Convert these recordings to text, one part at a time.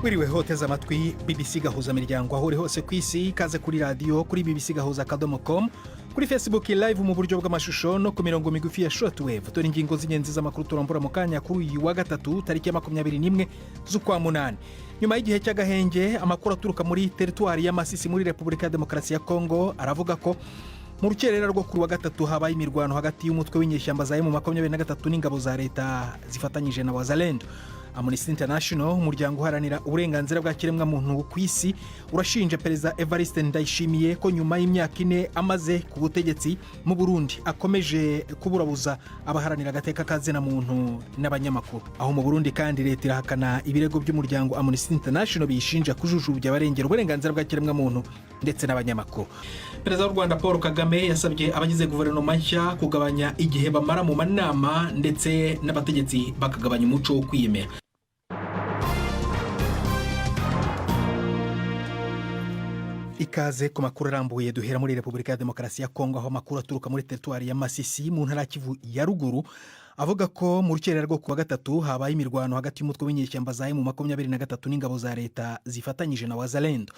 Wiriwe hoteze amatwi BBC Gahuza Miryango aho uri hose ku isi. Ikaze kuri radiyo, kuri bbcgahuza.com, kuri Facebook Live mu buryo bw'amashusho no ku mirongo migufi ya shortwave. Dore ingingo z'ingenzi z'amakuru turambura mu kanya kuri uyu wa gatatu, tariki ya 21 z'ukwa munani. Nyuma y'igihe cy'agahenge, amakuru aturuka muri teritwari ya Masisi muri Repubulika ya Demokarasi ya Kongo aravuga ko mu rukerera rwo kuri wa gatatu habaye imirwano hagati y'umutwe w'inyeshyamba za M23 n'ingabo za leta zifatanyije na Wazalendo. Amnesty International, umuryango uharanira uburenganzira bwa kiremwamuntu ku isi, urashinja Perezida Evariste Ndayishimiye ko nyuma y'imyaka 4 amaze ku butegetsi mu Burundi akomeje kuburabuza abaharanira agateka ka muntu n'abanyamakuru. Aho mu Burundi kandi, leta irahakana ibirego by'umuryango Amnesty International biyishinja kujujubya abarengera uburenganzira bwa kiremwamuntu ndetse n'abanyamakuru. Perezida w'u Rwanda Paul Kagame yasabye abagize guverinoma nshya kugabanya igihe bamara mu manama, ndetse n'abategetsi bakagabanya umuco wo kwiyemera. Ikaze ku makuru arambuye. Duhera muri Repubulika ya Demokarasi ya Kongo, aho amakuru aturuka muri teritwari ya Masisi mu ntara ya Kivu ya Ruguru avuga ko mu rukerera rwo kuwa gatatu habaye imirwano hagati y'umutwe w'inyeshyamba za M23 n'ingabo za leta zifatanyije na Wazalendo.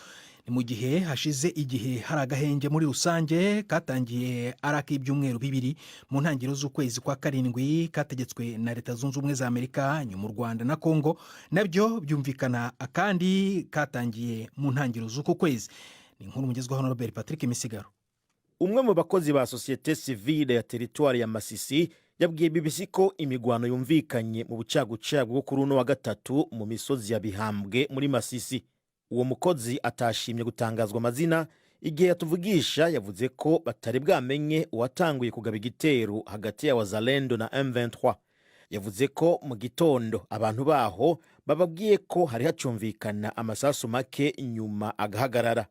Ni mu gihe hashize igihe hari agahenge muri rusange katangiye ari ak'ibyumweru 2 mu ntangiriro z'ukwezi kwa karindwi, kategetswe na Leta Zunze Ubumwe za Amerika, nyuma u Rwanda na Kongo nabyo byumvikana, akandi katangiye mu ntangiriro z'uku kwezi. Ni inkuru mugezweho na Robert Patrick Misigaro. Umwe mu bakozi ba société civile ya teritwari ya Masisi yabwiye BBC ko imigwano yumvikanye mu bucagucagu bwo kuri uno wa gatatu mu misozi ya Bihambwe muri Masisi. Uwo mukozi atashimye gutangazwa amazina igihe yatuvugisha yavuze ko batari bwamenye uwatanguye kugaba igitero hagati ya Wazalendo na M23. Yavuze ko mu gitondo abantu baho bababwiye ko hari hacumvikana amasasu make, nyuma agahagarara.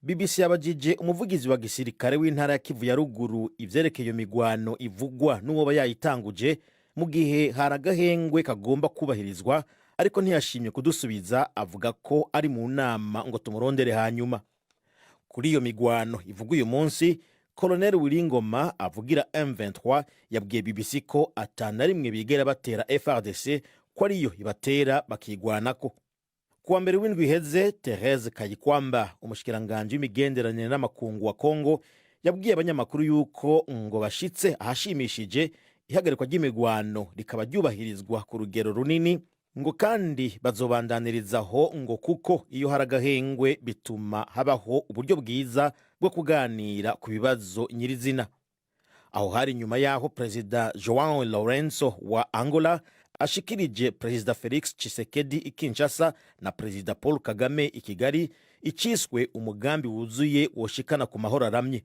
BBC yabajije umuvugizi wa gisirikare w'intara ya Kivu ya Ruguru ivyerekeye iyo migwano ivugwa n'uwoba yayitanguje mu gihe hari agahengwe kagomba kubahirizwa, ariko ntiyashimye kudusubiza, avuga ko ari mu nama ngo tumurondere hanyuma. Kuri iyo migwano ivugwa uyu munsi, Colonel Wiringoma avugira M23 yabwiye BBC ko atana rimwe bigera batera FARDC, ko ariyo ibatera bakigwanako. Kuwa mbere w'indwi iheze, Therese Kayikwamba, umushikiranganji w'imigenderanire n'amakungu wa Kongo, yabwiye abanyamakuru yuko ngo bashitse ahashimishije, ihagarikwa ry'imigwano rikaba ryubahirizwa ku rugero runini, ngo kandi bazobandanirizaho, ngo kuko iyo hari agahengwe bituma habaho uburyo bwiza bwo kuganira ku bibazo nyirizina. Aho hari nyuma y'aho Perezida Joao Lorenzo wa Angola ashikirije Perezida Felix Tshisekedi i Kinshasa na Perezida Paul Kagame i Kigali iciswe umugambi wuzuye woshikana ku mahoro aramye.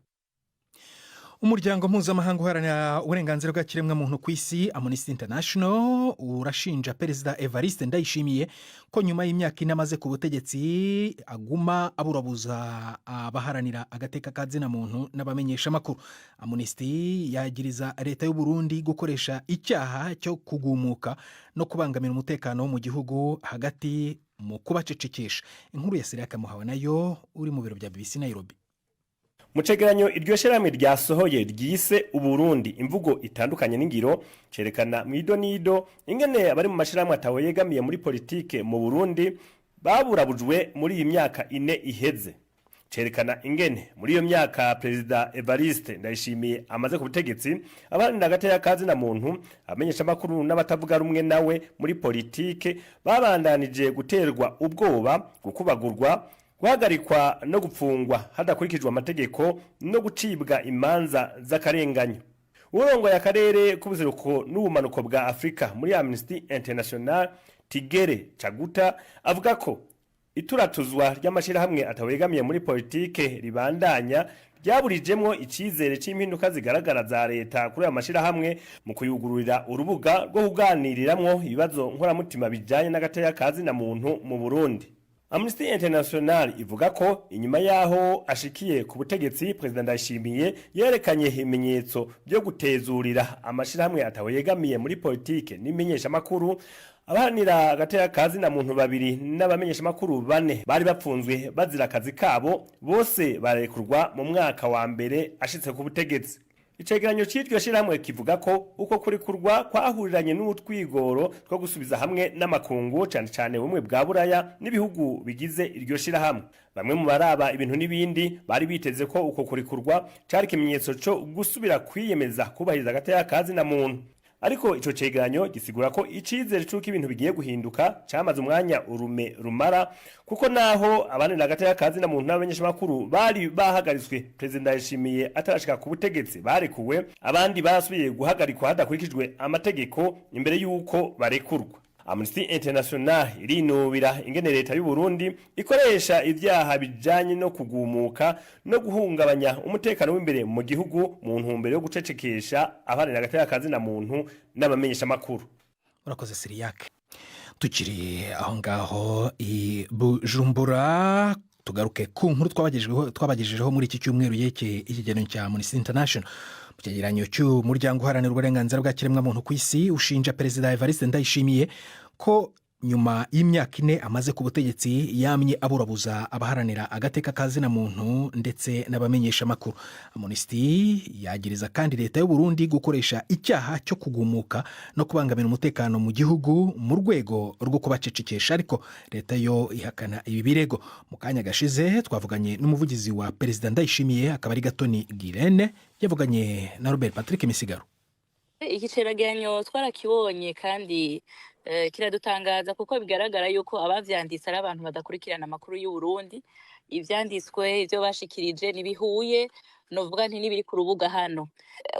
Umuryango mpuzamahanga uharanira uburenganzira bwa kiremwamuntu ku isi, Amnesty International, urashinja Perezida Evariste Ndayishimiye ko nyuma y'imyaka 4 amaze ku butegetsi aguma aburabuza abaharanira agateka ka muntu n'abamenyeshamakuru. Amnesty yagiriza leta y'u Burundi gukoresha icyaha cyo kugumuka no kubangamira umutekano wo mu gihugu hagati mu kubacecekesha. Inkuru ya Siriyaka Muhawe nayo uri mu biro bya BBC Nairobi. Mu cegeranyo iryo shyirahamwe ryasohoye ryise "Uburundi: imvugo itandukanye n'ingiro", cerekana mu idonido ingene abari mu mashyirahamwe atawe yegamiye muri politike mu Burundi baburabujwe muri iyi myaka 4 iheze. Cerekana ingene muri iyo myaka Perezida Evariste Ndayishimiye amaze ku butegetsi, abaharanira agateka ka zina muntu, abamenyeshamakuru n'abatavuga rumwe nawe muri politike babandanije guterwa ubwoba, gukubagurwa, guhagarikwa no gupfungwa hadakurikijwe amategeko no gucibwa imanza z'akarenganyo. Urongoye akarere k'ubuseruko n'ubumanuko bwa Afurika muri Amnesty International, Tigere Caguta, avuga ko ituratuzwa ry'amashyirahamwe atawegamiye muri politike ribandanya ryaburijemwo icizere c'impinduka zigaragara za leta kuri ayo mashyirahamwe mu kuyugururira urubuga rwo kuganiriramwo ibibazo nkoramutima bijanye n'agateka ka zina muntu mu Burundi. Amnesty International ivuga ko inyuma yaho ashikiye ku butegetsi, Perezida Ndayishimiye yerekanye ibimenyetso byo gutezurira amashirahamwe atawe yegamiye muri politike n'imenyeshamakuru. Abaharanira agateka ka zina muntu babiri n'abamenyeshamakuru bane bari bapfunzwe bazira akazi kabo, bose barekurwa mu mwaka wa mbere ashitse ku butegetsi. Icegeranyo c'iryo shirahamwe kivuga ko uko kurekurwa kwahuriranye n'utwigoro two gusubiza hamwe n'amakungu, cane cane Ubumwe bwa Buraya n'ibihugu bigize iryo shirahamwe. Bamwe mu baraba ibintu n'ibindi bari biteze ko uko kurekurwa cari ikimenyetso co gusubira kwiyemeza kubahiriza agateka ka zina muntu, ariko ico cegeranyo gisigura ko icizere c'uko ibintu bigiye guhinduka camaze umwanya urume rumara, kuko naho abanira agateka ka zina muntu n'abamenyeshamakuru bari bahagaritswe Perezida Ndayishimiye atarashika ku butegetsi barekuwe, abandi barasubiye guhagarikwa hadakurikijwe amategeko imbere y'uko barekurwa. Amnesty International irinubira ingene leta y'u Burundi ikoresha ivyaha bijanye no kugumuka no guhungabanya umutekano w'imbere mu gihugu mu ntumbero yo gucecekesha abaharanira agateka ka zina muntu n'abamenyesha makuru. Urakoze, Siriyake. Tukiri aho ngaho i Bujumbura, tugaruke ku nkuru twabagejejeho muri iki cyumweru yerekeye ikigereranyo cya Amnesty International. Mu cyegeranyo cy'umuryango uharanira uburenganzira bwa kiremwamuntu ku isi, ushinja Perezida Evariste Ndayishimiye ko nyuma y'imyaka 4 amaze ku butegetsi yamye aburabuza abaharanira agateka ka zina muntu ndetse n'abamenyeshamakuru. Amnesty yagiriza kandi leta y'u Burundi gukoresha icyaha cyo kugumuka no kubangamira umutekano mu gihugu mu rwego rwo kubacecekesha, ariko leta yo ihakana ibi birego. Mu kanya gashize twavuganye n'umuvugizi wa Perezida Ndayishimiye, akaba ari Gatoni Girene, yavuganye na Robert Patrick Misigaro. Iki cegeranyo twarakibonye kandi kiradutangaza, kuko bigaragara yuko abavyanditse ari abantu badakurikirana amakuru y'u Burundi. Ivyanditswe, ivyo bashikirije ntibihuye, novuga nti n'ibiri ku rubuga hano.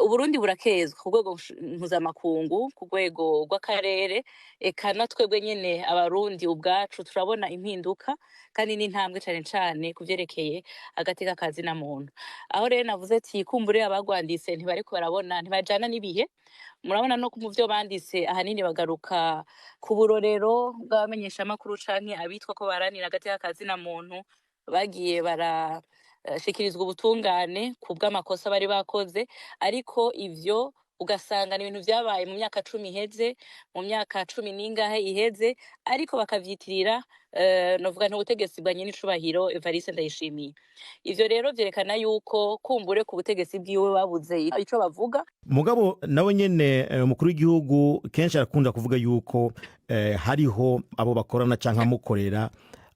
Uburundi burakezwa ku rwego mpuzamakungu, ku rwego rw'akarere, eka na twebwe nyene Abarundi ubwacu turabona impinduka kandi n'intambwe, cane cane ku vyerekeye agateka ka zina muntu. Aho rero navuze ati kumbure abagwanditse ntibariko barabona, ntibajana n'ibihe. Murabona no mu vyo banditse ahanini bagaruka ku burorero bw'abamenyeshamakuru canke abitwa ko baharanira agateka ka zina muntu bagiye barashikirizwa ubutungane ku bw'amakosa bari bakoze, ariko ivyo ugasanga ni ibintu vyabaye mu myaka 10 iheze, mu myaka cumi n'ingahe iheze, ariko bakavyitirira novuga nti ubutegetsi bwa nyenicubahiro Evariste Ndayishimiye. Ivyo rero vyerekana yuko kumbure ku butegetsi bwiwe babuze ico bavuga. Mugabo nawe nyene umukuru w'igihugu kenshi arakunda kuvuga yuko hariho abo bakorana canke amukorera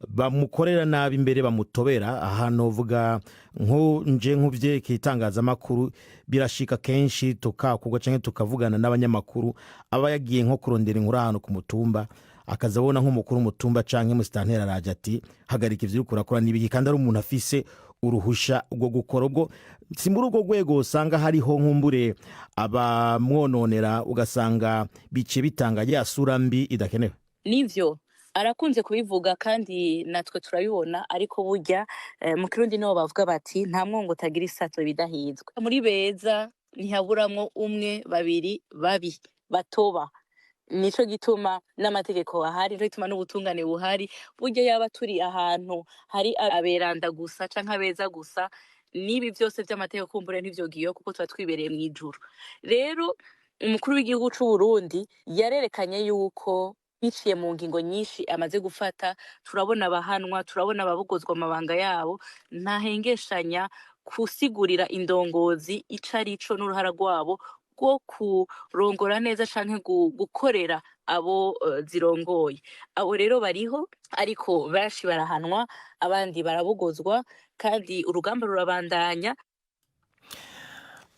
bamukorera nabi, imbere bamutobera. Ahantu uvuga nko nje nk'uvyerekeye itangazamakuru, birashika kenshi tukakugwa canke tukavugana n'abanyamakuru, aba yagiye nko kurondera inkuru ahantu ku mutumba, akaza abona nk'umukuru w'umutumba canke musitanteri araje ati: "Hagarika ivyo uriko urakora n'ibiki", kandi ari umuntu afise uruhusha rwo gukora. Ubwo si muri urwo rwego usanga hariho nkumbure abamwononera, ugasanga bice bitanga ya sura mbi idakenewe? Nivyo, arakunze kubivuga kandi natwe turabibona, ariko burya mu Kirundi niho bavuga bati: "Nta mwongo utagira isato bidahizwe." Muri beza ntihaburamwo umwe, babiri babi batoba. Nico gituma n'amategeko ahari, nico gituma n'ubutungane buhari. Burya yaba turi ahantu hari aberanda gusa canke abeza gusa, n'ibi vyose vy'amategeko kumbure ntivyogiyeho, kuko tuba twibereye mw'ijuru. Rero umukuru w'igihugu c'u Burundi yarerekanye yuko biciye mu ngingo nyinshi amaze gufata, turabona abahanwa, turabona ababugozwa amabanga yabo. Ntahengeshanya gusigurira indongozi ico arico n'uruhara rwabo rwo kurongora neza canke gukorera abo zirongoye. Abo rero bariho, ariko benshi barahanwa, abandi barabugozwa, kandi urugamba rurabandanya.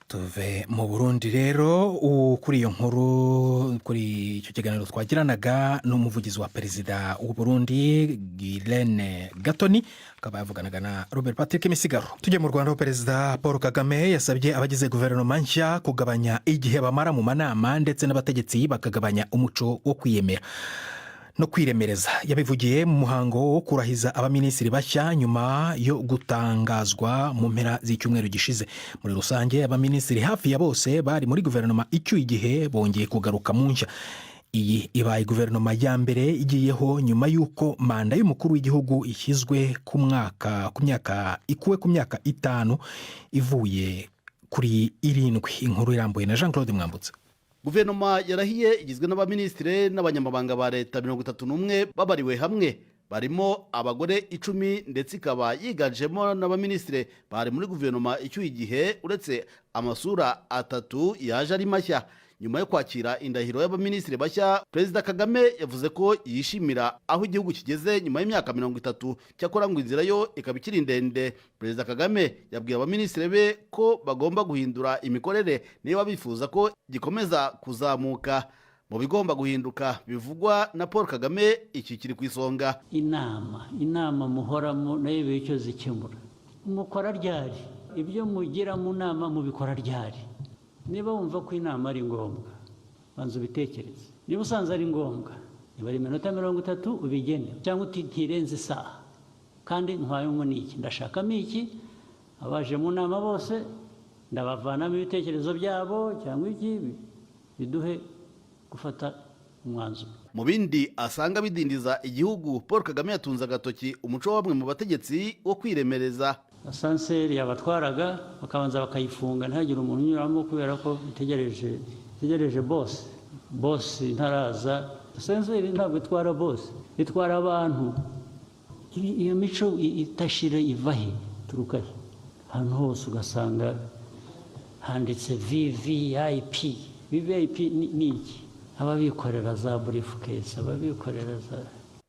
Tuve mu Burundi rero kuri iyo nkuru, kuri icyo kiganiro twagiranaga n'umuvugizi wa perezida w'u Burundi, Girene Gatoni, akaba yavuganaga na Robert Patrick Misigaro. Tujye mu Rwanda, aho Perezida Paul Kagame yasabye abagize guverinoma nshya kugabanya igihe bamara mu manama, ndetse n'abategetsi bakagabanya umuco wo kwiyemera no kwiremereza. Yabivugiye mu muhango wo kurahiza abaminisitiri bashya nyuma yo gutangazwa mu mpera z'icyumweru gishize. Muri rusange, abaminisitiri hafi ya bose bari muri guverinoma icyuye igihe bongeye kugaruka mu nshya. Iyi ibaye guverinoma ya mbere igiyeho nyuma y'uko manda y'umukuru w'igihugu ishyizwe ku mwaka ku myaka ikuwe ku myaka 5 ivuye kuri 7. Inkuru irambuye na Jean Claude Mwambutse. Guverinoma yarahiye igizwe n'abaminisitiri n'abanyamabanga ba leta 31 babariwe hamwe. Barimo abagore 10, ndetse ikaba yiganjemo n'abaminisitiri bari muri guverinoma icyuye igihe, uretse amasura atatu yaje ari mashya. Nyuma yo kwakira indahiro y'abaminisitiri bashya, Perezida Kagame yavuze ko yishimira aho igihugu kigeze nyuma y'imyaka 30, cyakora ngo inzira yo ikaba ikiri ndende. Perezida Kagame yabwiye abaminisitiri be ko bagomba guhindura imikorere niba bifuza ko gikomeza kuzamuka. Mu bigomba guhinduka bivugwa na Paul Kagame, iki kiri ku isonga. Inama muhoramo nayo iba icyo zikemura. Mukora ryari? Ibyo mugira mu nama mubikora ryari? Niba wumva ko inama ari ngombwa, banza ubitekereze. Niba usanze ari ngombwa, niba ari iminota 30 ubigene, cyangwa uti ntirenze isaha, kandi ntwayemo n'iki, ndashakamo iki, abaje mu nama bose ndabavanamo ibitekerezo byabo cyangwa iki, biduhe gufata umwanzuro. Mu bindi asanga bidindiza igihugu, Paul Kagame yatunze agatoki umuco wa bamwe mu bategetsi wo kwiremereza. Ascenseur yabatwaraga bakabanza bakayifunga, ntihagire umuntu unyuramo kubera ko itegereje boss. Boss ntaraza. Ascenseur ntabwo itwara boss, itwara abantu. Iyo mico itashira iva he? Turuka he? Ahantu hose ugasanga handitse VVIP. VVIP ni iki? Ababikorera za briefcase, ababikorera za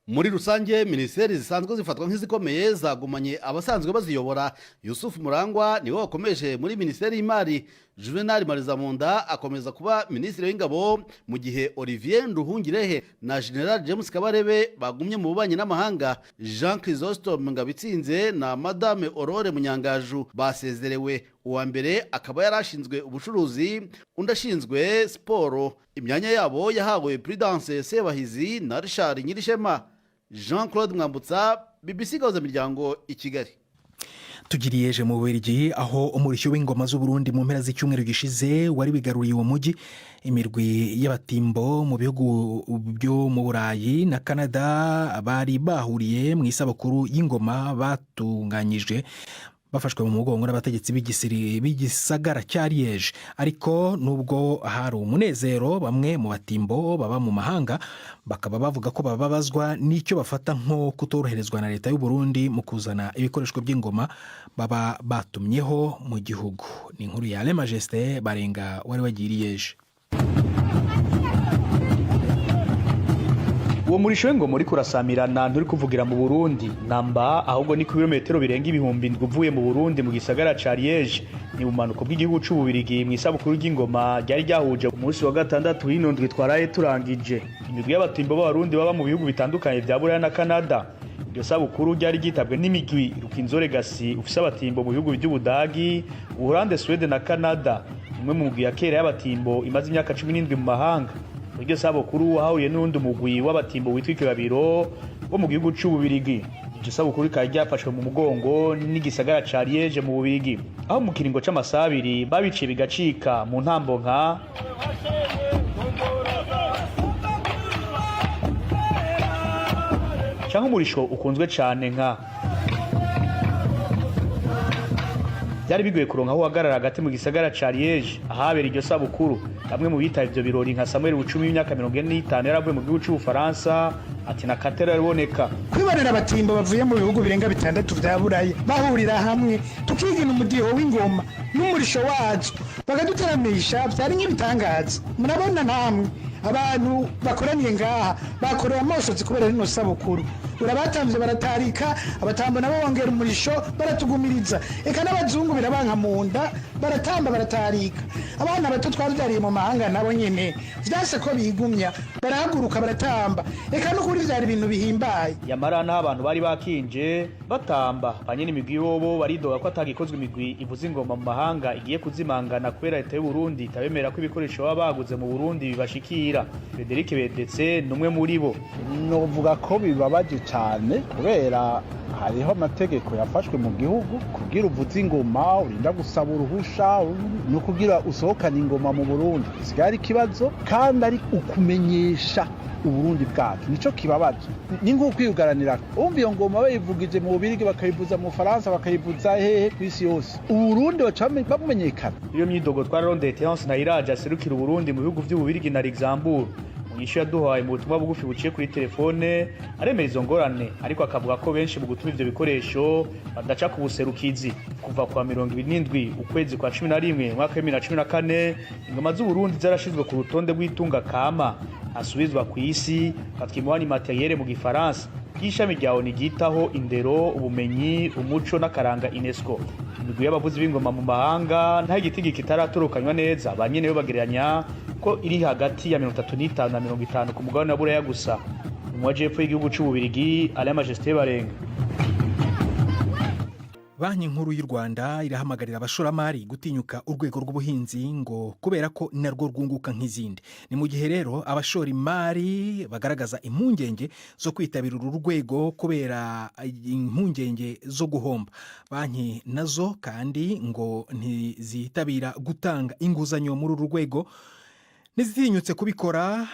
Muri rusange, minisiteri zisanzwe zifatwa nk'izikomeye zagumanye abasanzwe baziyobora. Yusuf Murangwa niwe wakomeje muri Minisiteri y'Imari, Juvenal Marizamunda akomeza kuba Minisitiri w'Ingabo, mu gihe Olivier Nduhungirehe na General James Kabarebe bagumye mu bubanyi n'amahanga. Jean Chrysostome Ngabitsinze na Madame Aurore Munyangaju basezerewe, uwa mbere akaba yari ashinzwe ubucuruzi, undi ashinzwe siporo. Imyanya yabo yahawe Prudence Sebahizi na Richard Nyirishema. Jean Claude Mwambutsa, BBC Gahuzamiryango, i Kigali. Tugiriyeje mu Bubiligi, aho umurishyo w'ingoma z'Uburundi mu mpera z'icyumweru gishize wari wigaruriye uwo mujyi. Imirwi y'abatimbo mu bihugu byo mu Burayi na Canada bari bahuriye mu isabukuru y'ingoma batunganyije bafashwe mu mugongo n'abategetsi b'igisagara cya Liège. Ariko nubwo hari umunezero, bamwe mu batimbo baba mu mahanga bakaba bavuga ko bababazwa n'icyo bafata nko kutoroherezwa na leta y'u Burundi mu kuzana ibikoresho by'ingoma baba batumyeho mu gihugu. Ni inkuru ya Le Majesté Barenga wari wagiye i Liège. Uwo murisho w'ingoma uriko urasamirana nturi kuvugira mu Burundi namba, ahubwo ni ku birometero birenga 7000 uvuye mu Burundi, mu gisagara ca Liège, ni bumanuko bw'igihugu c'Ububirigi, mu isabukuru ry'ingoma ryari ryahuje umunsi wa gatandatu w'ino ndwi twaraye turangije imigwi y'abatimbo b'Abarundi baba mu bihugu bitandukanye vya Buraya na Canada. Iryo sabukuru ryari ryitabwe n'imigwi Rukinzo Legacy ufise abatimbo mu bihugu vy'Ubudagi, Ubuholande, Suède na Canada, umwe mu migwi ya kera y'abatimbo imaze imyaka 17 mu mahanga. Iryo sabukuru wahuriye n'uwundi mugwi w'abatimbo witwa Ikibabiro wo mu gihugu c'Ububirigi. Iryo sabukuru rikaba ryafashwe mu mugongo n'igisagara ca Liège mu Bubirigi, aho mu kiringo c'amasaha 2 babiciye bigacika mu ntambo nka canke umurisho ukunzwe cane nka. Byari bigoye kuronka aho uhagarara hagati mu gisagara ca Liège ahabera iryo sabukuru. Bamwe mu bitavye ivyo birori nka Samuel Bucumi w'imyaka 45 yaravuye mu gihugu c'Ubufaransa ati na katera yaraboneka. Kwibonera abatimbo bavuye mu bihugu birenga bitandatu vya Buraya bahurira hamwe, tukigina umudiho w'ingoma n'umurisho wazo, bakaduteramisha, vyari nk'ibitangaza. Murabona namwe abantu bakoraniye ngaha bakorewe amosozi kubera rino sabukuru. Urabatamvye baratarika, abatambo nabo bongera umurisho baratugumiriza, eka n'abazungu birabanka mu nda, baratamba baratarika. Abana bato twavyariye mu mahanga nabo nyene vyase ko bigumya, barahaguruka baratamba. Eka n'ukuri vyari ibintu bihimbaye. Yamara n'aho abantu bari bakinje batamba, banyene imigwi bobo baridoga ko atagikozwe, imigwi ivuza ingoma mu mahanga igiye kuzimangana kubera leta y'u Burundi itabemera ko ibikoresho baba baguze mu Burundi bibashikira. Frederic Bedetse ni umwe muri bo. Novuga ko bibabaje cyane kubera hariho amategeko yafashwe mu gihugu: kugira uvuze ingoma urinda gusaba uruhusha, no kugira usohokane ingoma mu Burundi bisigaye ari ikibazo, kandi ari ukumenyesha Uburundi bwacu. Nico kibabaje, ni nko kwiyugaranira. Umva, iyo ngoma bayivugije mu Bubirigi, bakayivuza mu Bufaransa, bakayivuza hehe ku isi yose, Uburundi baca babumenyekana. Iyo myidogo twararondeye Terence Ntayiraje aserukira Uburundi mu bihugu vy'Ububirigi na Luxembourg. Mu Mw'ishu yaduhaye mu butumwa bugufi buciye kuri telefone, aremera izo ngorane, ariko akavuga ko benshi mu gutuma ivyo bikoresho badaca ku buserukizi. Kuva kwa 27 ukwezi kwa 11 umwaka wa 2014, ingoma z'Uburundi zarashizwe ku rutonde rw'itunga kama asubizwa ku isi, patrimoine immatériel mu gifaransa, ry'ishami rya ONU ryitaho indero, ubumenyi, umuco n'akaranga, UNESCO. Imigwi y'abavuzi b'ingoma mu mahanga nta igitigi kitaratorokanywa neza, ba nyeneyo bagereranya ko iri hagati ya 35 na 50 ku mugabane wa Buraya gusa. Mu majepfo y'igihugu c'Ububirigi, Alain Majesté Barenga. Banki Nkuru y'u Rwanda irahamagarira abashoramari gutinyuka urwego rw'ubuhinzi, ngo kubera ko narwo rwunguka nk'izindi. Ni mu gihe rero abashora imari bagaragaza impungenge zo kwitabira uru rwego kubera impungenge zo guhomba. Banki nazo kandi ngo ntizitabira gutanga inguzanyo muri uru rwego, ntizitinyutse kubikora,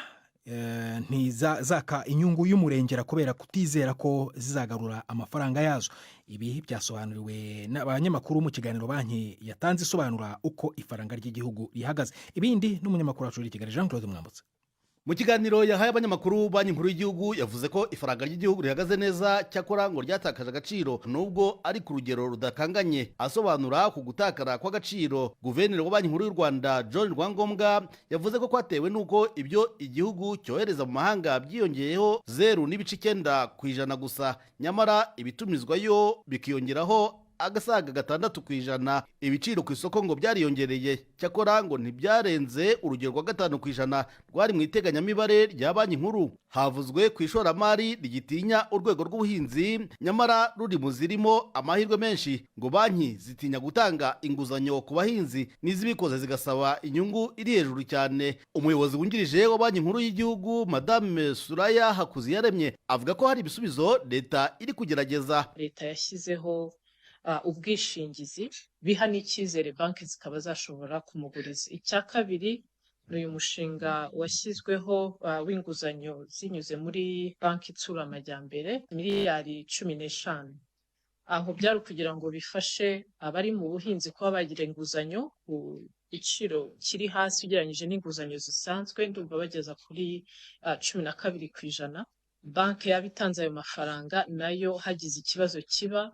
ntizaka inyungu y'umurengera kubera kutizera ko zizagarura amafaranga yazo. Ibi byasobanuriwe n'abanyamakuru mu kiganiro banki yatanze isobanura uko ifaranga ry'igihugu rihagaze. Ibindi n'umunyamakuru wacu uri i Kigali, Jean Claude Mwambutsa. Mu kiganiro yahaye abanyamakuru, Banki Nkuru y'Igihugu yavuze ko ifaranga ry'igihugu rihagaze neza, cyakora ngo ryatakaje agaciro nubwo ari ku rugero rudakanganye. Asobanura ku gutakara kw'agaciro, Guverineri wa Banki Nkuru y'u Rwanda, John Rwangombwa, yavuze ko kwatewe n'uko ibyo igihugu cyohereza mu mahanga byiyongeyeho 0.9% gusa, nyamara ibitumizwayo bikiyongeraho agasaga 6%. Ibiciro ku isoko ngo byariyongereye, cyakora ngo ntibyarenze urugero rwa 5% rwari mu iteganyamibare rya Banki Nkuru. Havuzwe ku ishoramari rigitinya urwego rw'ubuhinzi, nyamara ruri mu zirimo amahirwe menshi. Ngo banki zitinya gutanga inguzanyo ku bahinzi, n'izibikoze zigasaba inyungu iri hejuru cyane. Umuyobozi wungirije wa Banki Nkuru y'Igihugu, Madame Suraya Hakuziyaremye, avuga ko hari ibisubizo leta iri kugerageza. Leta yashyizeho ubwishingizi biha n'icyizere banki zikaba zashobora kumuguriza. Icya kabiri ni uyu mushinga washyizweho w'inguzanyo zinyuze muri Banki Itsura Amajyambere, miliyari 15. Aho byari ukugira ngo bifashe abari mu buhinzi kuba bagira inguzanyo ku giciro kiri hasi ugereranyije n'inguzanyo zisanzwe. Ndumva bageza kuri 12%. Banki yaba itanze ayo mafaranga, nayo hagize ikibazo kiba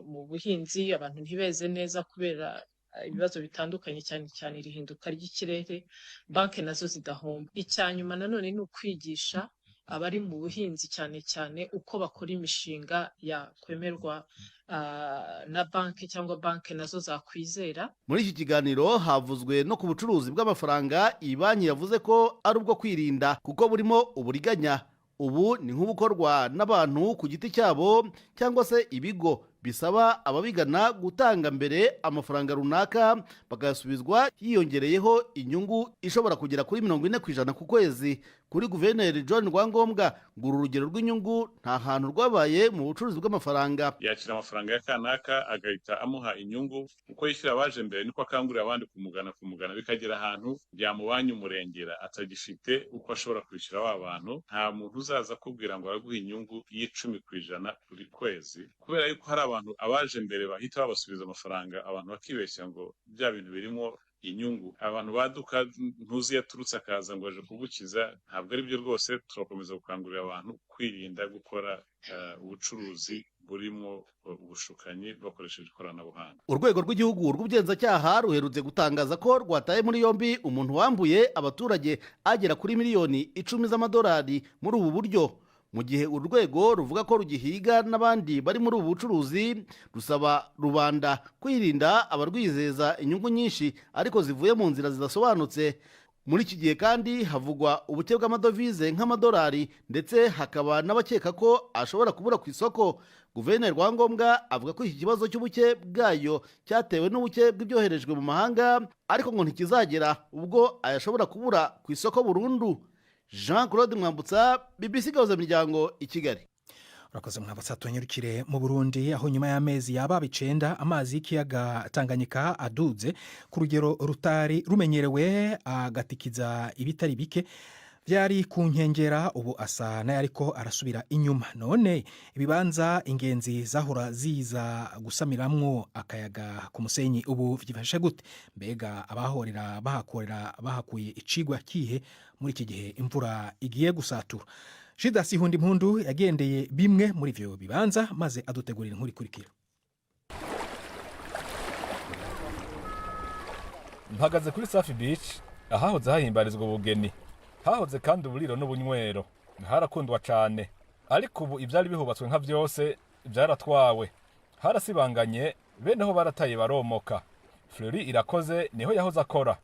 mu buhinzi, abantu ntibeze neza kubera ibibazo bitandukanye, cyane cyane irihinduka ry'ikirere, banki nazo zidahomba. Icya nyuma nanone ni ukwigisha abari mu buhinzi cyane cyane uko bakora imishinga yakwemerwa na banki cyangwa banki nazo zakwizera. Muri iki kiganiro havuzwe no ku bucuruzi bw'amafaranga. Iyi banki yavuze ko ari ubwo kwirinda kuko burimo uburiganya. Ubu ni nk'ubukorwa n'abantu ku giti cyabo cyangwa se ibigo bisaba ababigana gutanga mbere amafaranga runaka, bakayasubizwa yiyongereyeho inyungu ishobora kugera kuri 40% ku kwezi. Kuri Guverineri John Rwangombwa, ngo uru rugero rw'inyungu nta hantu rwabaye mu bucuruzi bw'amafaranga. Yakira amafaranga ya kanaka agahita amuha inyungu. Uko yishyura abaje mbere niko akangurira abandi kumugana, bikagera ahantu byamubanye umurengera, atagifite uko ashobora kwishyura wa bantu. Nta muntu uzaza akubwira ngo araguha inyungu y'10% buri kwezi, kubera yuko hari abantu abaje mbere bahita babasubiza amafaranga, abantu bakibeshya ngo bya bintu birimo inyungu. Abantu baduka ntuzi yaturutse akaza ngo aje kugukiza, ntabwo ari byo rwose. Turakomeza gukangurira abantu kwirinda gukora ubucuruzi burimo ubushukanyi bakoresheje ikoranabuhanga. Urwego rw'Igihugu rw'Ubugenzacyaha ruherutse gutangaza ko rwataye muri yombi umuntu wambuye abaturage agera kuri miliyoni 10 z'amadolari muri ubu buryo. Mu gihe uru rwego ruvuga ko rugihiga n'abandi bari muri ubu bucuruzi, rusaba rubanda kwirinda abarwizeza inyungu nyinshi ariko zivuye mu nzira zidasobanutse. Muri iki gihe kandi havugwa ubuke bw'amadovize nk'amadolari, ndetse hakaba n'abakeka ko ashobora kubura ku isoko. Guverineri Rwangombwa avuga ko iki kibazo cy'ubuke bwayo cyatewe n'ubuke bw'ibyoherejwe mu mahanga, ariko ngo ntikizagera ubwo ayashobora kubura ku isoko burundu. Jean Claude Mwambutsa, BBC Gahuzamiryango, i Kigali. Urakoze, Mwambutsa. Tunyarukire mu Burundi, aho nyuma y'amezi yaba 9 amazi y'ikiyaga Tanganyika aduze ku rugero rutari rumenyerewe, agatikiza ibitari bike. Vyari ku nkengera, ubu asa n'ayariko arasubira inyuma. None ibibanza ingenzi zahora ziza gusamiramwo akayaga ku musenyi ubu vyifashe gute? Mbega abahorera bahakorera bahakuye icigwa kihe muri iki gihe imvura igiye gusatura? Jidasi Hundi Impundu yagendeye bimwe muri ivyo bibanza maze adutegurira inkuru ikurikira. Mpagaze kuri Safi Beach, ahahoze hahimbarizwa ubugeni. Hahoze kandi uburiro n'ubunywero, harakundwa cane, ariko ubu ivyari bihubatswe nka vyose vyaratwawe, harasibanganye, beneho barataye baromoka. Fleury Irakoze niho yahoze akora.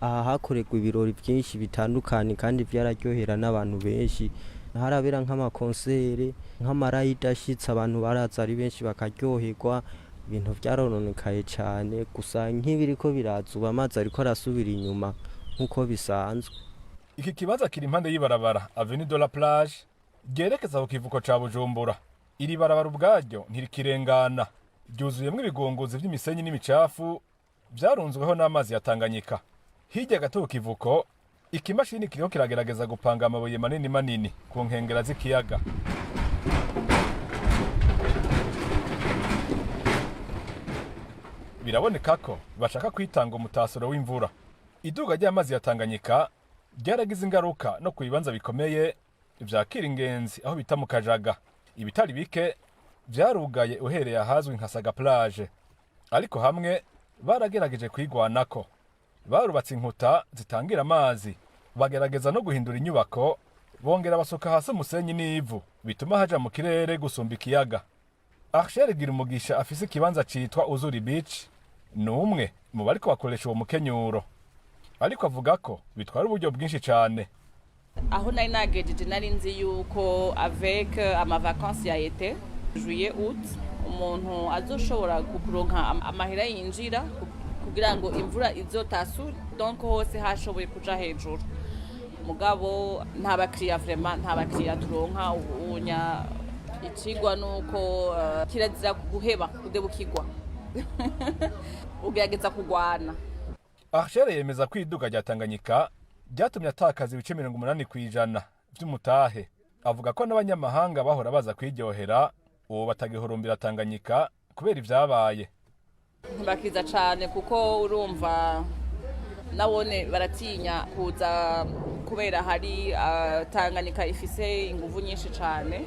Aha hakorerwa ibirori byinshi bitandukanye kandi byararyohera n'abantu benshi. Harabera nk'amakonsere, nk'amarayida ashitse, abantu baraza ari benshi bakaryoherwa. Ibintu byarononekaye cyane, gusa nk'ibiriko biraza ubu amazi ariko arasubira inyuma nk'uko bisanzwe. Iki kibanza kiri impande y'ibarabara Avenue de la Plage ryerekeza ku kivuko ca Bujumbura. Iri barabara ubwaryo ntirikirengana, ryuzuyemwo ibigunguzi vy'imisenyi n'imicafu vyarunzweho n'amazi ya Tanganyika. Hirya gato ku kivuko, ikimashini kiriko kiragerageza gupanga amabuye manini manini ku nkengera z'ikiyaga. Biraboneka ko bashaka kwitanga umutasuro w'imvura. Iduga ry'amazi ya Tanganyika ryaragize ingaruka no ku bibanza bikomeye vyakira ingenzi aho bita mu Kajaga. Ibitari bike vyarugaye uhereye ahazwi nka Saga Plage, ariko hamwe baragerageje kwigwanako, barubatse inkuta zitangira amazi, bagerageza no guhindura inyubako, bongera basuka hasi umusenyi n'ivu bituma haja mu kirere gusumba ikiyaga. Archel Girumugisha afise ikibanza citwa Uzuri Beach ni umwe mu bariko bakoresha uwo mukenyuro, ariko avuga ko bitwara uburyo bwinshi cane. Aho nari nagejeje, nari nzi yuko avec amavacances ya été, juillet, août, umuntu azoshobora kuronka amahera yinjira kugira ngo imvura izotasure, donc hose hashoboye kuja hejuru. Mugabo nta bakiriya, vraiment nta bakiriya turonka ubunya. Icigwa nuko kirazira guheba kudebukirwa, ugerageza kugwana. Archel yemeza ko iduka rya Tanganyika ryatumye atakaza ibice 80% vy'umutahe. Avuga ko n'abanyamahanga bahora baza kwiryohera ubu batagihurumbira Tanganyika kubera ivyabaye. Ntibakiza cane kuko urumva nabone baratinya kuza kubera hari Tanganyika ifise inguvu nyinshi cane.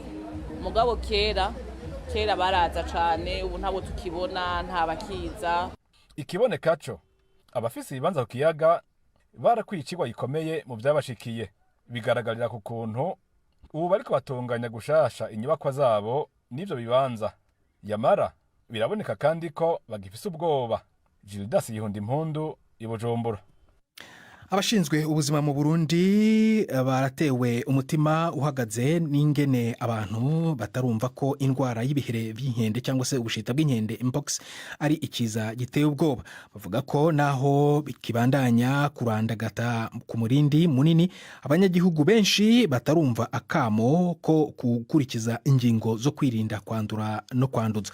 Mugabo kera kera baraza cane, ubu ntabo tukibona, nta bakiza. Ikiboneka co, abafise ibibanza ku kiyaga barakwiye icigwa gikomeye mu vyabashikiye. Bigaragarira ku kuntu ubu bariko batunganya gushasha inyubakwa zabo n'ivyo bibanza. Yamara biraboneka kandi ko bagifise ubwoba. Gildas Yihunda Impundu i Bujumbura. Abashinzwe ubuzima mu Burundi baratewe umutima uhagaze n'ingene abantu batarumva ko indwara y'ibihere by'inkende cyangwa se ubushita bw'inkende, mpox, ari ikiza giteye ubwoba. Bavuga ko naho kibandanya kurandagata ku murindi munini, abanyagihugu benshi batarumva akamo ko gukurikiza ingingo zo kwirinda kwandura no kwanduza.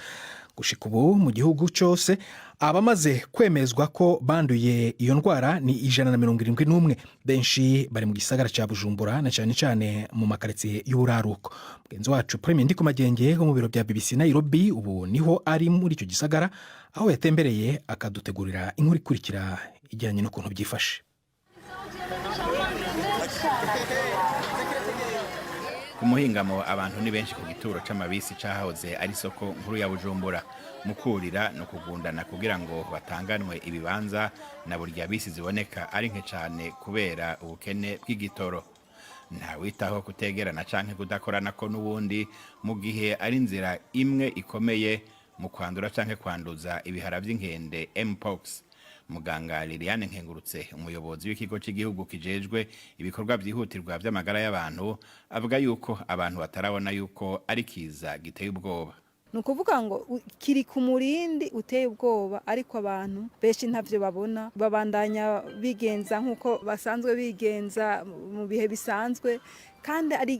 Gushika ubu mu gihugu cyose, abamaze kwemezwa ko banduye iyo ndwara ni 171. Benshi bari mu gisagara cya Bujumbura na cyane cyane mu makaritsiye y'uburaruko. Mugenzi wacu Prime Ndikumagenge wo mu biro bya BBC Nairobi ubu niho ari muri icyo gisagara, aho yatembereye akadutegurira inkuru ikurikira ijyanye n'ukuntu byifashe. Ku muhingamo abantu ni benshi ku gituro c'amabisi cahoze ari isoko nkuru ya Bujumbura. Mu kurira no kugundana kugira ngo batanganwe ibibanza, na burya bisi ziboneka ari nke cane kubera ubukene bw'igitoro. Ntawitaho kutegerana canke kudakorana ko n'ubundi, mu gihe ari inzira imwe ikomeye mu kwandura canke kwanduza ibihara vy'inkende, mpox. Muganga Liliane Nkengurutse, umuyobozi w'ikigo cy'igihugu kijejwe ibikorwa byihutirwa by'amagara y'abantu, avuga yuko abantu batarabona yuko ari kiza giteye ubwoba. Ni ukuvuga ngo kiri ku murindi uteye ubwoba, ariko abantu benshi ntavyo babona, babandanya bigenza nk'uko basanzwe bigenza mu bihe bisanzwe. Kandi ari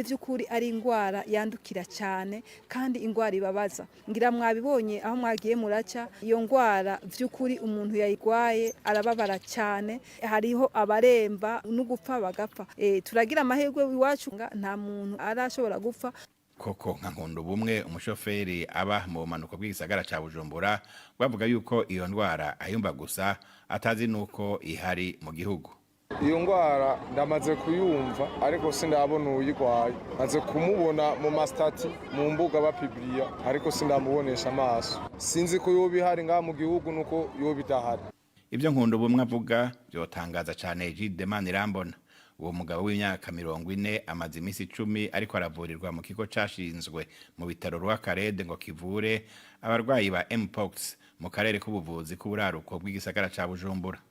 by'ukuri ari indwara yandukira cyane, kandi indwara ibabaza. Ngira mwabibonye aho mwagiye muraca, iyo ndwara by'ukuri umuntu yayirwaye arababara cyane, hariho abaremba no gupfa bagapfa. Turagira amahirwe iwacu nta muntu arashobora gupfa. Koko nka Nkunda Ubumwe, umushoferi aba mu bumanuko bw'igisagara ca Bujumbura, bavuga yuko iyo ndwara ayumva gusa, atazi nuko ihari mu gihugu. Iyo ndwara ndamaze kuyumva, ariko sindabona uyirwaye. Maze kumubona mu ma statuts, mu mbuga bapibiriya, ariko sindamubonesha amaso. Sinzi ko yoba ihari ngaha mu gihugu nuko yoba idahari. Ibyo Nkunda Ubumwe avuga byotangaza cane Gilles Manirambona. Uwo mugabo w'imyaka 40 amaze iminsi 10 ariko aravurirwa mu kigo cashinzwe mu bitaro Rwakarede ngo kivure abarwayi ba mpox mu karere k'ubuvuzi k'uburaruko bw'igisagara ca Bujumbura.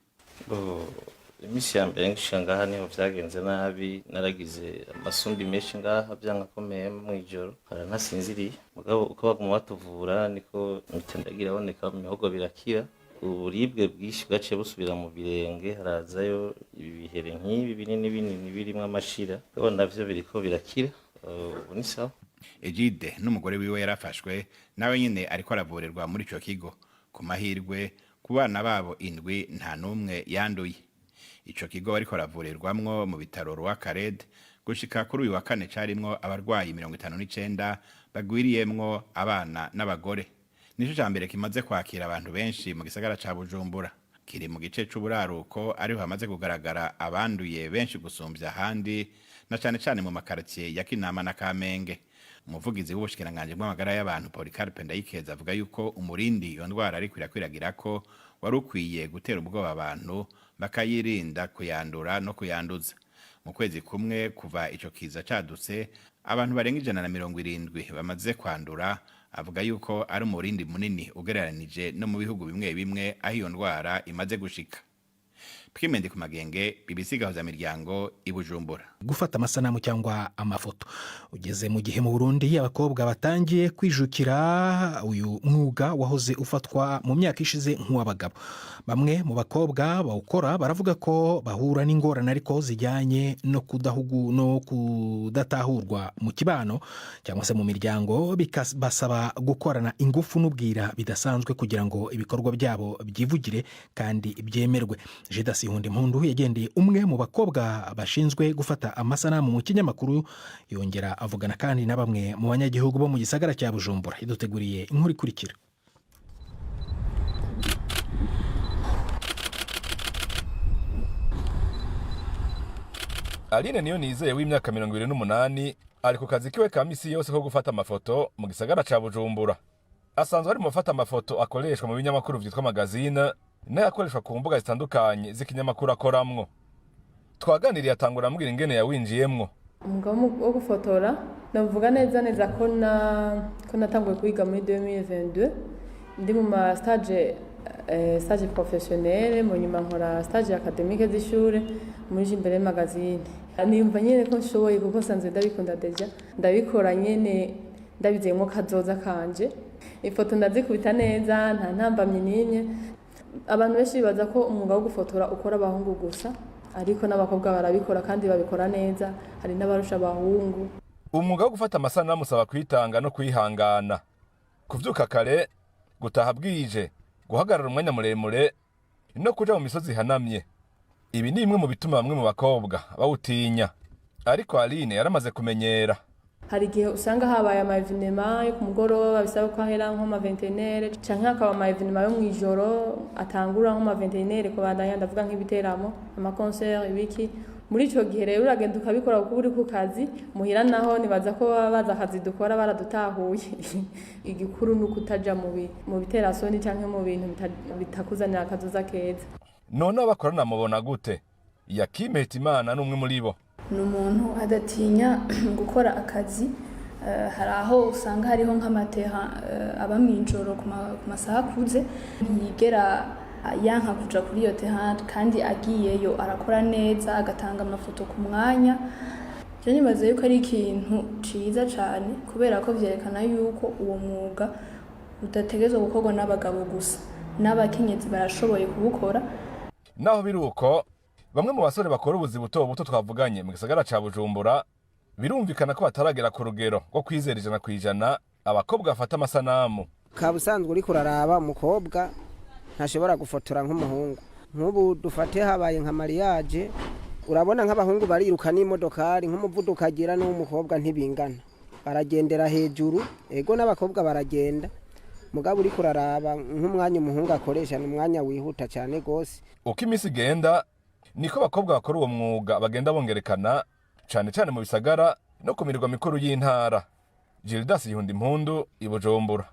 Iminsi ya mbere ngishika ngaha niho vyagenze nabi. Naragize amasumbi menshi ngaha, vyangakomeye mw'ijoro ntasinziriye. Mugabo uko baguma batuvura niko imitandagira iraboneka mu mihogo, birakira. Uburibwe bwinshi bwaciye busubira mu birenge, harazayo ibihere nk'ibi binini binini birimwo amashira, mugabo navyo biriko birakira. Ubu ni sawa. Egide n'umugore wiwe yarafashwe, nawe nyine ariko aravurirwa muri ico kigo. Ku mahirwe, ku bana babo indwi nta n'umwe yanduye. Ico kigo bariko aravurirwamwo mu bitaro Rwakarede gushika kuri uyu wa kane carimwo abarwayi 59 bagwiriyemwo abana n'abagore. Nico ca mbere kimaze kwakira abantu benshi mu gisagara ca Bujumbura. Kiri mu gice c'uburaruko, ariho hamaze kugaragara abanduye benshi gusumvya ahandi, na cane cane mu makaritsiye ya Kinama na Kamenge. Umuvugizi w'ubushikiranganji bw'amagara y'abantu, Polycarpe Ndayikeza, avuga yuko umurindi iyo ndwara ariko irakwiragira ko wari ukwiye gutera ubwoba abantu, bakayirinda kuyandura no kuyanduza. Mu kwezi kumwe kuva ico kiza cadutse, abantu barenga 170 bamaze kwandura. Avuga yuko ari umurindi munini ugereranije no mu bihugu bimwe bimwe aho iyo ndwara imaze gushika. Twimendi ku Magenge, BBC Gahuza Miryango, i Bujumbura. Gufata amasanamu cyangwa amafoto ugeze mu gihe mu Burundi abakobwa batangiye kwijukira uyu mwuga wahoze ufatwa mu myaka ishize nk'uw'abagabo. Bamwe mu bakobwa bawukora baravuga ko bahura n'ingorane, ariko zijyanye no kudahugu no kudatahurwa mu kibano cyangwa se mu miryango, bikabasaba gukorana ingufu n'ubwira bidasanzwe kugira ngo ibikorwa byabo byivugire kandi byemerwe. Jida Sihunda Impundu yagendeye umwe mu bakobwa bashinzwe gufata amasanamu mu kinyamakuru, yongera avugana kandi na bamwe mu banyagihugu bo mu gisagara cya Bujumbura. Iduteguriye inkuru ikurikira. Aline Niyo Nizeye w'imyaka 28 ari ku kazi kiwe ka misi yose ko gufata amafoto mu gisagara ca Bujumbura. Asanzwe ari mu bafata amafoto akoreshwa mu binyamakuru vyitwa magazine n'ayakoreshwa ku mbuga zitandukanye z'ikinyamakuru akoramwo. Twaganiriye, atangura ambwira ingene yawinjiyemwo. Umwuga wo gufotora, navuga neza neza ko natanguye kwiga muri 2022, ndi mu ma stage professionnel, mu nyuma nkora stage académique z'ishure muri Jimbere magazine. Niyumva nyene ko nshoboye, kuko nsanzwe ndabikunda déjà, ndabikora nyene ndabizeyemo kazoza kanje. Ifoto ndazikubita neza, nta ntambamyi n'imwe. Abantu benshi bibaza ko umwuga wo gufotora ukora abahungu gusa, ariko n'abakobwa barabikora kandi babikora neza, hari n'abarusha abahungu. Umwuga wo gufata amasanamu usaba kwitanga no kwihangana, kuvyuka kare, gutaha bwije, guhagarara umwanya muremure no kuja mu misozi ihanamye. Ibi ni bimwe mu bituma bamwe mu bakobwa bawutinya, ariko Aline yaramaze kumenyera. Hari igihe usanga habaye ama événements yo ku mugoroba bisaba ko ahera nko ma 21, canke hakaba ama événements yo mw'ijoro atangura nko ma 21 kubandanya, ndavuga nk'ibiteramo, ama concert, ibiki. Muri ico gihe rero uragenda ukabikora kuko uri ku kazi. Muhira naho nibaza ko baba bazi akazi dukora, baradutahuye. Igikuru ni ukutaja mu biterasoni canke mu bintu bitakuzanira akazoza keza. None abakorana mubona gute? Yakime Hitimana ni umwe muri bo. Ni umuntu adatinya gukora akazi. Hari aho usanga hariho nk'ama terrain aba mw'ijoro ku masaha akuze, ntiyigera yanka kuja kuri iyo terrain, kandi agiyeyo arakora neza, agatanga amafoto ku mwanya. Je nibaza yuko ari ikintu ciza cane, kubera ko vyerekana yuko uwo mwuga udategerezwa gukorwa n'abagabo gusa, n'abakenyezi barashoboye kuwukora. Naho biri uko, Bamwe mu basore bakora ubuzi buto buto twavuganye mu gisagara ca Bujumbura birumvikana ko bataragera ku rugero rwo kwizera 100% abakobwa bafata amasanamu. Kaba usanzwe uriko uraraba, umukobwa ntashobora gufotora nk'umuhungu. Nk'ubu dufate habaye nka mariage, urabona nk'abahungu bariruka n'imodokari, nk'umuvuduko agira n'uw'umukobwa ntibingana, baragendera hejuru. Ego, n'abakobwa baragenda, mugabo uriko uraraba nk'umwanya umuhungu akoresha ni umwanya wihuta cyane rwose. Uko iminsi igenda niko abakobwa bakora uwo mwuga bagenda bongerekana, cane cane mu bisagara no ku mirwa mikuru y'intara. Gildas Yihunda Impundu i Bujumbura.